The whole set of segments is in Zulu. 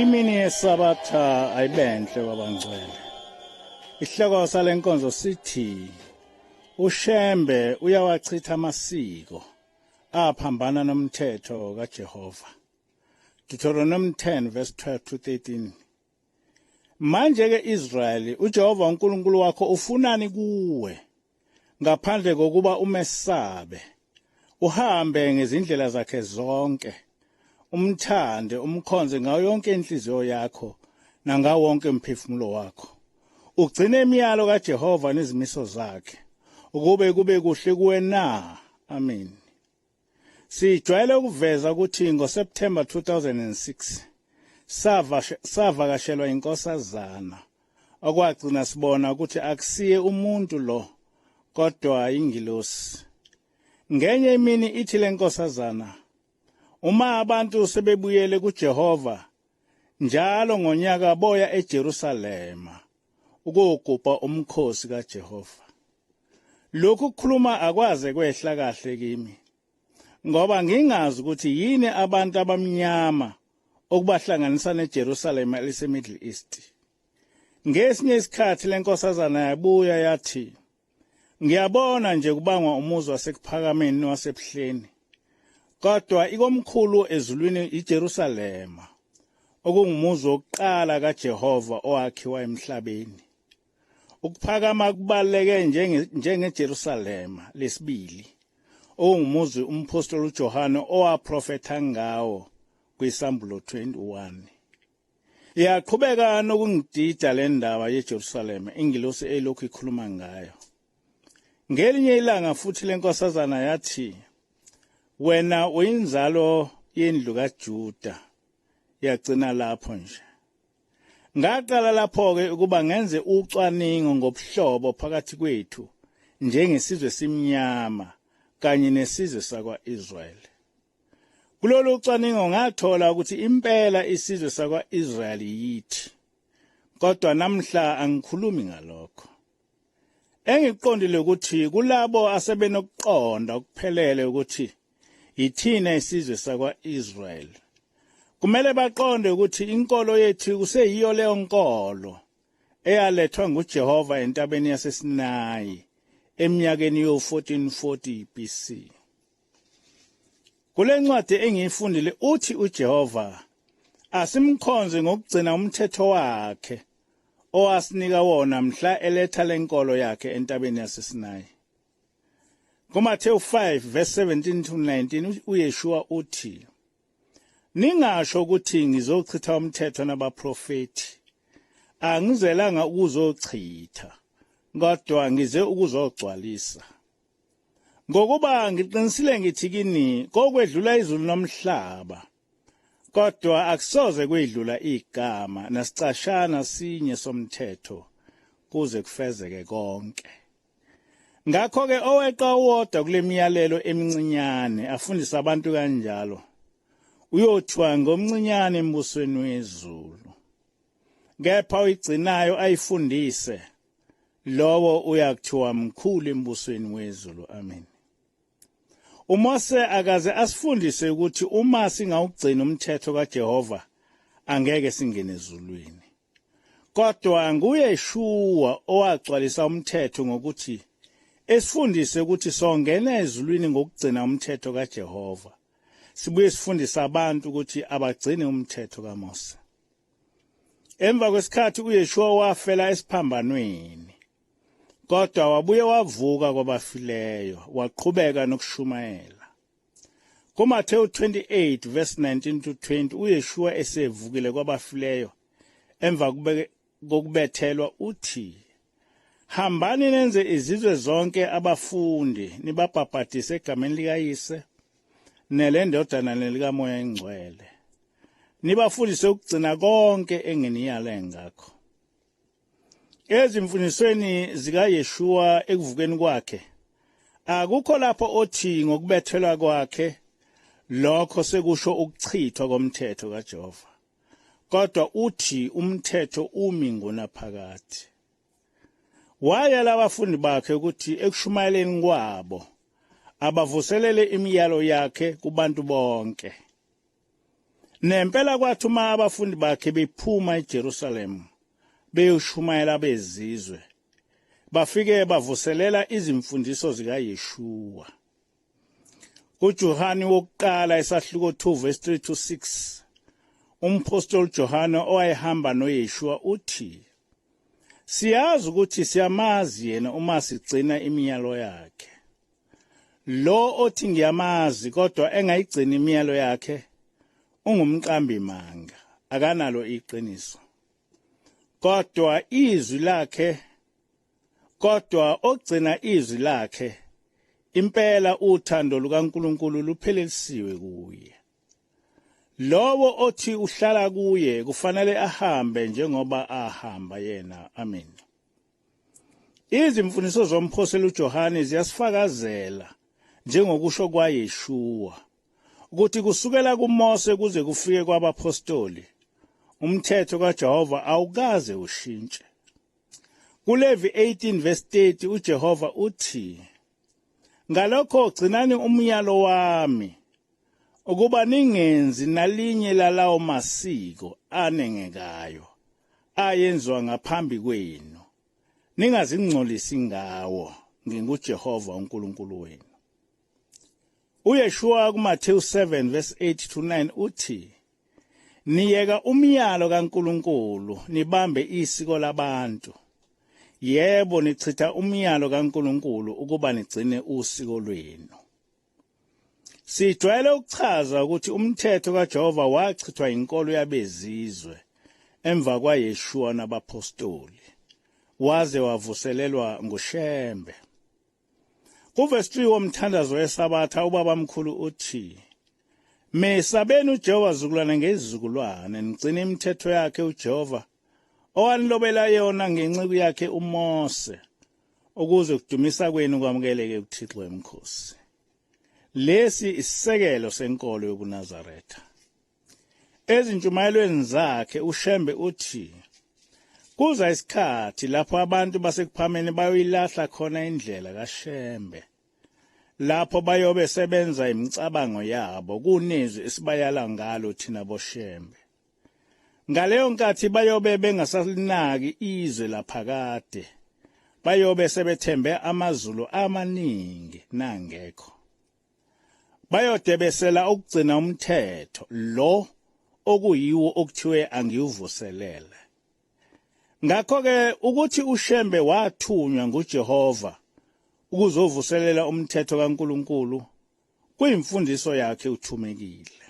Imini yeSabatha ayibenhle kwabangcwele. Isihloko salenkonzo sithi uShembe uyawachitha amasiko aphambana nomthetho kaJehova. Deuteronomy 10 verse 12 to 13. Manje ke Israyeli, uJehova uNkulunkulu wakho ufunani kuwe ngaphandle kokuba umesabe, uhambe ngezindlela zakhe zonke, umthande, umkhonze ngayo yonke inhliziyo yakho nangawo wonke umphefumulo wakho. Ugcine imiyalo kaJehova nezimiso zakhe, ukube kube kuhle kuwe na. Amen. Sijwayele ukuveza ukuthi ngoSeptember 2006 savakashelwa inkosazana okwagcina sibona ukuthi akusiye umuntu lo kodwa ingilosi. Ngenye imini ithi lenkosazana uma abantu sebebuyele kuJehova njalo ngonyaka boya eJerusalema ukuyogubha umkhosi kaJehova. Lokhu kukhuluma akwaze kwehla kahle kimi ngoba ngingazi ukuthi yini abantu abamnyama okubahlanganisa neJerusalema eliseMiddle East. Ngesinye isikhathi lenkosazana yabuya yathi ngiyabona nje kubangwa umuzi wasekuphakameni nowasebuhleni kodwa ikomkhulu ezulwini iJerusalema okungumuzi wokuqala kaJehova owakhiwa emhlabeni. Ukuphakama kubaluleke njengeJerusalema lesibili okungumuzi umphostoli uJohane owaprofetha ngawo kwiSambulo 21. Iyaqhubeka nokungidida le ndaba yeJerusalema ingilosi elokhu ikhuluma ngayo. Ngelinye ilanga futhi lenkosazana yathi wena uyinzalo yendlu kaJuda yagcina lapho nje. Ngaqala lapho-ke ukuba ngenze ucwaningo ngobuhlobo phakathi kwethu njengesizwe simnyama kanye nesizwe sakwa-Israyeli. Kulolu cwaningo ngathola ukuthi impela isizwe sakwa-Israyeli yithi. Kodwa namhla angikhulumi ngalokho. Engikuqondile ukuthi kulabo asebenokuqonda okuphelele ukuthi yithina isizwe sakwa-Israyeli. Kumele baqonde ukuthi inkolo yethu kuseyiyo leyo nkolo eyalethwa nguJehova entabeni yaseSinayi eminyakeni yo-1440 BC. Kule ncwadi engiyifundile uthi uJehova asimkhonze ngokugcina umthetho wakhe owasinika wona mhla eletha lenkolo yakhe entabeni yaseSinayi. KuMathewu 5 verse 17 to 19 uYeshua uthi Ningasho ukuthi ngizochitha umthetho nabaprofethi. Angizelanga ukuzochitha, kodwa ngize ukuzogcwalisa. Ngokuba ngiqinisile ngithi kini kokwedlula izulu nomhlaba kodwa akusoze kwedlula igama nasicashana sinye somthetho kuze kufezeke konke. Ngakho-ke oweqa owodwa kule miyalelo emincinyane afundise abantu kanjalo uyothiwa ngomncinyane embusweni wezulu. Kepha oyigcinayo ayifundise lowo uyakuthiwa mkhulu embusweni wezulu. Amen. UMose akaze asifundise ukuthi uma singawugcina umthetho kaJehova angeke singene ezulwini. Kodwa nguYeshua owagcwalisa umthetho ngokuthi esifundise ukuthi songena ezulwini ngokugcina umthetho kaJehova. Sibuye sifundise abantu ukuthi abagcine umthetho kaMose. Emva kwesikhathi uYeshua wafela esiphambanweni. Kodwa wabuye wavuka kwabafileyo, waqhubeka nokushumayela. KuMathewu 28 verse 19 to 20 uYeshua esevukile kwabafileyo emva kokubethelwa uthi Hambani nenze izizwe zonke abafundi nibabhabhadise egameni likaYise nelendodana nelikaMoya engcwele nibafundise ukugcina konke enginiyale ngakho. Ezimfundisweni zikaYeshua ekuvukeni kwakhe akukho lapho othi ngokubethelwa kwakhe lokho sekusho ukuchithwa komthetho kaJehova kodwa uthi umthetho umi ngunaphakade. Wayala abafundi bakhe ukuthi ekushumayeleni kwabo abavuselele imiyalo yakhe kubantu bonke. Nempela kwathi uma abafundi bakhe bephuma eJerusalem beyoshumayela abezizwe, bafike bavuselela izimfundiso zikaYeshua. KuJohane wokuqala isahluko 2 verse 3 to 6, umphostoli Johane owayehamba noYeshua uthi, Siyazi ukuthi siyamazi yena uma sigcina imiyalo yakhe. Lo othi ngiyamazi kodwa engayigcini imiyalo yakhe ungumqambi manga, akanalo iqiniso. Kodwa izwi lakhe kodwa ogcina izwi lakhe impela uthando lukaNkuluNkulu luphelelisiwe kuye. Lowo othi uhlala kuye kufanele ahambe njengoba ahamba yena. Amen. Izimfundiso zomphostoli uJohane ziyasifakazela njengokusho kwaYeshua ukuthi kusukela kuMose kuze kufike kwabaphostoli umthetho kaJehova awukaze ushintshe. KuLevi 18 verse 30 uJehova uthi, Ngalokho gcinani umyalo wami ukuba ningenzi nalinye lalawo masiko anengekayo ayenziwa ngaphambi kwenu, ningazingcolisi ngawo, nginguJehova uNkulunkulu wenu. UYeshua kuMathewu 7 verse 8 to 9 uthi, Niyeka umyalo kaNkulunkulu nibambe isiko labantu. Yebo, nichitha umyalo kaNkulunkulu ukuba nigcine usiko lwenu. Sijwayele ukuchaza ukuthi umthetho kaJehova wachithwa inkolo yabezizwe emva kwaYeshua nabaphostoli, waze wavuselelwa nguShembe. Kuvesi 3 womthandazo weSabatha ubabamkhulu uthi, Mesabeni uJehova zukulwane ngezizukulwane, nigcine imithetho yakhe uJehova owanilobela yona ngenceku yakhe uMose, ukuze ukudumisa kwenu kwamukeleke kuThixo wemikhosi. Lesi isisekelo senkolo yobuNazaretha. Ezintshumayelweni zakhe uShembe uthi kuza isikhathi lapho abantu basekuphameni bayoyilahla khona indlela kaShembe lapho bayobe sebenza imicabango yabo kunezwi esibayala ngalo thina boShembe. Ngaleyo nkathi bayobe bengasalinaki izwe laphakade, bayobe sebethembe amazulu amaningi nangekho. Bayodebesela ukugcina umthetho lo okuyiwo okuthiwe angiwuvuselele. Ngakho-ke ukuthi uShembe wathunywa nguJehova ukuzovuselela umthetho kaNkulunkulu kuyimfundiso yakhe uthumekile.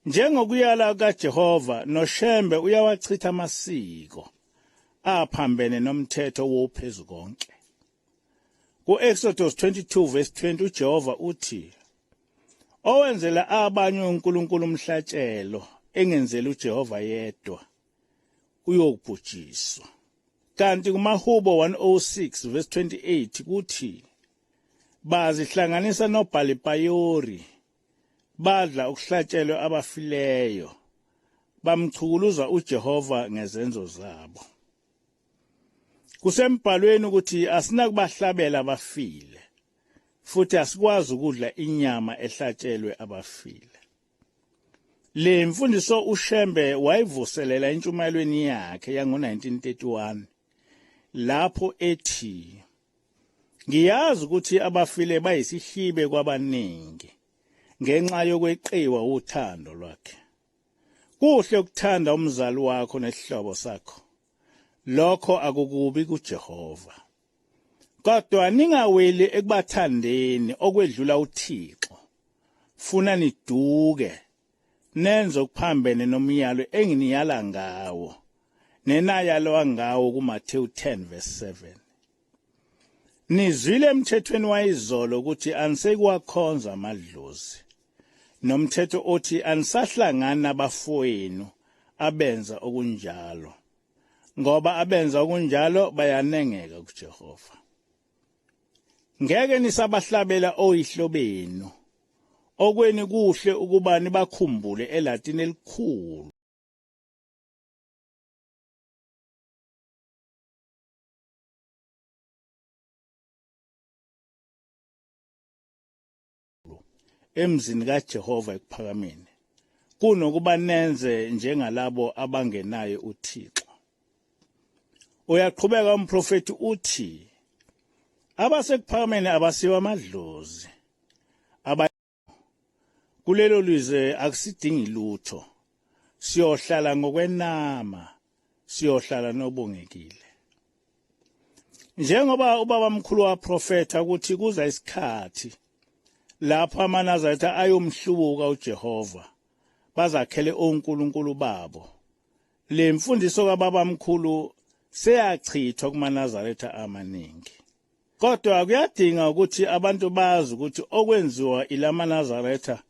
Njengokuyala kaJehova noShembe uyawachitha amasiko aphambene nomthetho wophezu konke. Ku-Exodus 22 verse 20 uJehova uthi, Owenzela abanye uNkulunkulu umhlatshelo engenzeli uJehova yedwa uyobhujiswa. Kanti kumaHubo 106 verse 28 kuthi bazihlanganisa noBhalipayori badla okuhlatshelwe abafileyo bamchukuluza uJehova ngezenzo zabo. Kusembhalweni ukuthi asinakubahlabela abafile futhi asikwazi ukudla inyama ehlatshelwe abafile. Le mfundiso uShembe wayivuselela entshumayelweni yakhe yango-1931 lapho ethi ngiyazi ukuthi abafile bayisihibe kwabaningi ngenxa yokweqiwa uthando lwakhe. Kuhle ukuthanda umzali wakho nesihlobo sakho. Lokho akukubi kuJehova. Kodwa ningaweli ekubathandeni okwedlula uThixo. Funa niduke nenze okuphambene nomyalo enginiyala ngawo nenayalwa ngawo kuMathewu 10 verse 7. Nizwile emthethweni wayizolo ukuthi anisekuwakhonza amadlozi nomthetho othi anisahlangani nabafowenu abenza okunjalo ngoba abenza okunjalo bayanengeka kuJehova. Ngeke nisabahlabela oyihlo benu okweni kuhle ukuba nibakhumbule elatini elikhulu. Emzini kaJehova ekuphakameni. kunokuba nenze njengalabo abangenaye uThixo. Uyaqhubeka umprofethi uthi abasekuphakameni abasiwa amadlozi aba kulelo lizwe akusidingi lutho siyohlala ngokwenama siyohlala nobongekile. Njengoba ubaba mkhulu waprofetha ukuthi kuza isikhathi lapho amaNazaretha ayomhlubuka uJehova bazakhele onkulunkulu babo. Le mfundiso kababa mkhulu seyachithwa kumaNazaretha amaningi. Kodwa kuyadinga ukuthi abantu bazi ukuthi okwenziwa ilamaNazaretha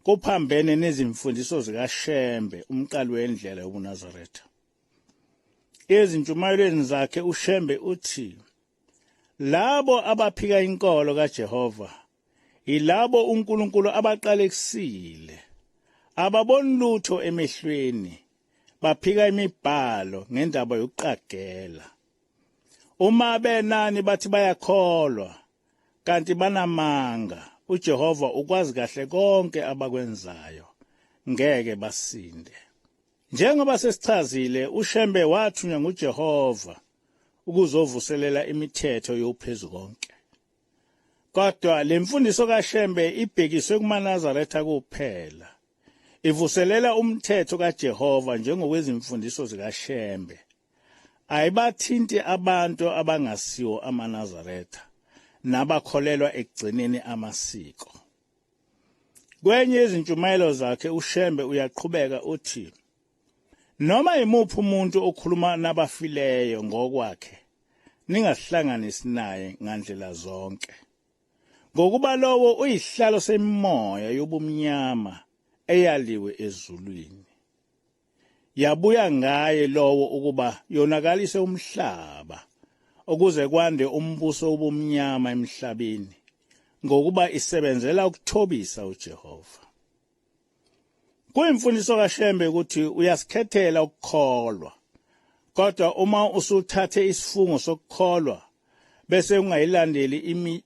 kuphambene nezimfundiso zikaShembe umqali wendlela yobuNazaretha. Ezintshumayelweni zakhe uShembe uthi labo abaphika inkolo kaJehova yilabo uNkulunkulu abaqalekisile ababoni lutho emehlweni baphika imibhalo ngendaba yokuqagela. Uma benani bathi bayakholwa kanti banamanga uJehova ukwazi kahle konke abakwenzayo ngeke basinde. Njengoba sesichazile uShembe wathunywa nguJehova ukuzovuselela imithetho yophezu konke. Kodwa le mfundiso kaShembe ibhekiswe kumaNazaretha kuphela. Ivuselela umthetho kaJehova njengokwezimfundiso zikaShembe. Ayibathinti abantu abangasiwo amaNazaretha nabakholelwa ekugcineni amasiko. Kwenye yezintshumayelo zakhe uShembe uyaqhubeka uthi noma yimuphi umuntu okhuluma nabafileyo ngokwakhe ningahlanganisi naye ngandlela zonke ngokuba lowo uyisihlalo semimoya yobumnyama eyaliwe ezulwini. Yabuya ngaye lowo ukuba yonakalise umhlaba ukuze kwande umbuso wobumnyama emhlabeni ngokuba isebenzela ukuthobisa uJehova. Kuyimfundiso kaShembe ukuthi uyasikhethela ukukholwa kodwa uma usuthathe isifungo sokukholwa bese ungayilandeli imi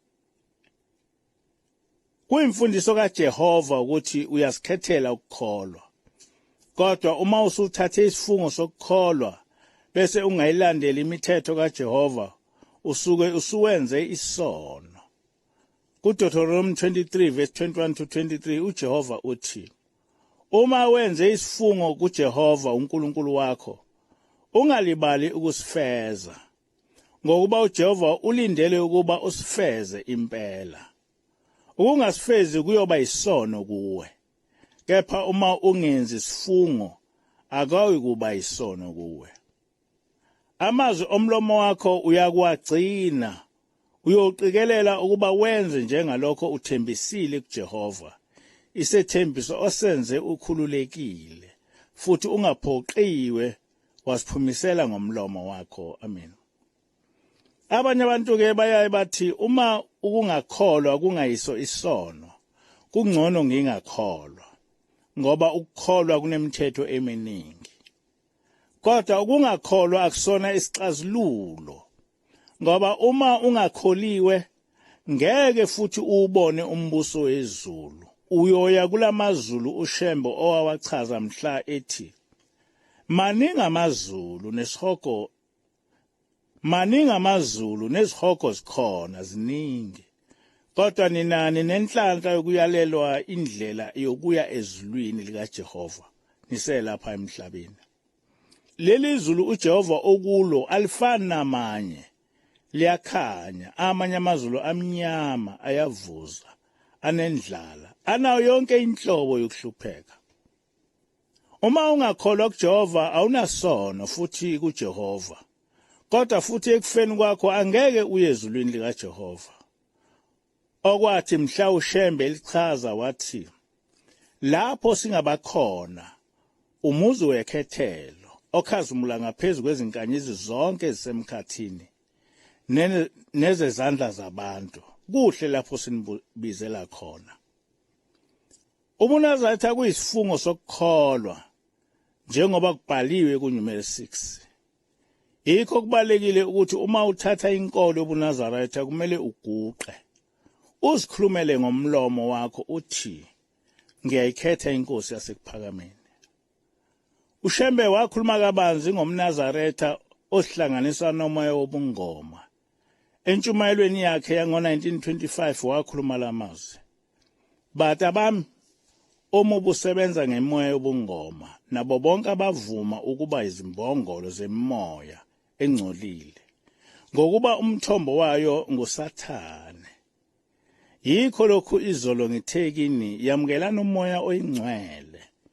Kuyimfundiso kaJehova ukuthi uyazikhethela ukukholwa. Kodwa uma usuthathe isifungo sokukholwa bese ungayilandeli imithetho kaJehova usuke usuwenze isono. KuDeuteronomy 23 verse 21 to 23 uJehova uthi Uma wenze isifungo kuJehova uNkulunkulu wakho ungalibali ukusifeza ngokuba uJehova ulindele ukuba usifeze impela. Ukungasifezi kuyoba isono kuwe. Kepha uma ungenzi isifungo akayi kuba isono kuwe. Amazwi omlomo wakho uyakuwagcina uyoqikelela ukuba wenze njengalokho uthembisile kuJehova isethembiso osenze ukhululekile futhi ungaphoqiwe wasiphumisela ngomlomo wakho. Amen. Abanye abantu ke bayaye bathi uma ukungakholwa kungayiso isono kungcono ngingakholwa ngoba ukukholwa kunemithetho eminingi. Kodwa ukungakholwa akusona isixazululo ngoba uma ungakholiwe ngeke futhi uwubone umbuso wezulu. Uyoya kulamazulu uShembe owawachaza mhla ethi maningi amazulu nesihogo maningi amazulu nezihogo zikhona ziningi kodwa nina ninenhlanhla yokuyalelwa indlela yokuya ezulwini likaJehova niselapha emhlabeni. Leli zulu uJehova okulo alifani namanye liyakhanya amanye amazulu amnyama ayavuza anendlala anayo yonke inhlobo yokuhlupheka. Uma ungakholwa kuJehova awunasono futhi kuJehova kodwa futhi ekufeni kwakho angeke uye ezulwini likaJehova. Okwathi mhla uShembe elichaza wathi lapho singabakhona umuzi wekhethelo okhazimula ngaphezu kwezinkanyezi zonke ezisemkhathini nezezandla zabantu kuhle lapho sinibizela khona. UbuNazaretha kuyisifungo sokukholwa njengoba kubhaliwe kuNumeri 6. Yikho kubalekile ukuthi uma uthatha inkolo yobuNazaretha kumele uguqe uzikhulumele ngomlomo wakho uthi Ngiyayikhetha inkosi yasekuphakameni. UShembe wakhuluma kabanzi ngomNazaretha osihlanganisa nomoya wobungoma. Entshumayelweni yakhe yango-1925 wakhuluma lamazwi. Bata bami, uma ubusebenza ngemoya yobungoma nabo bonke abavuma ukuba izimbongolo zemimoya engcolile ngokuba umthombo wayo nguSathane. Yikho lokhu izolo ngithe kini yamukelani umoya oyingcwele.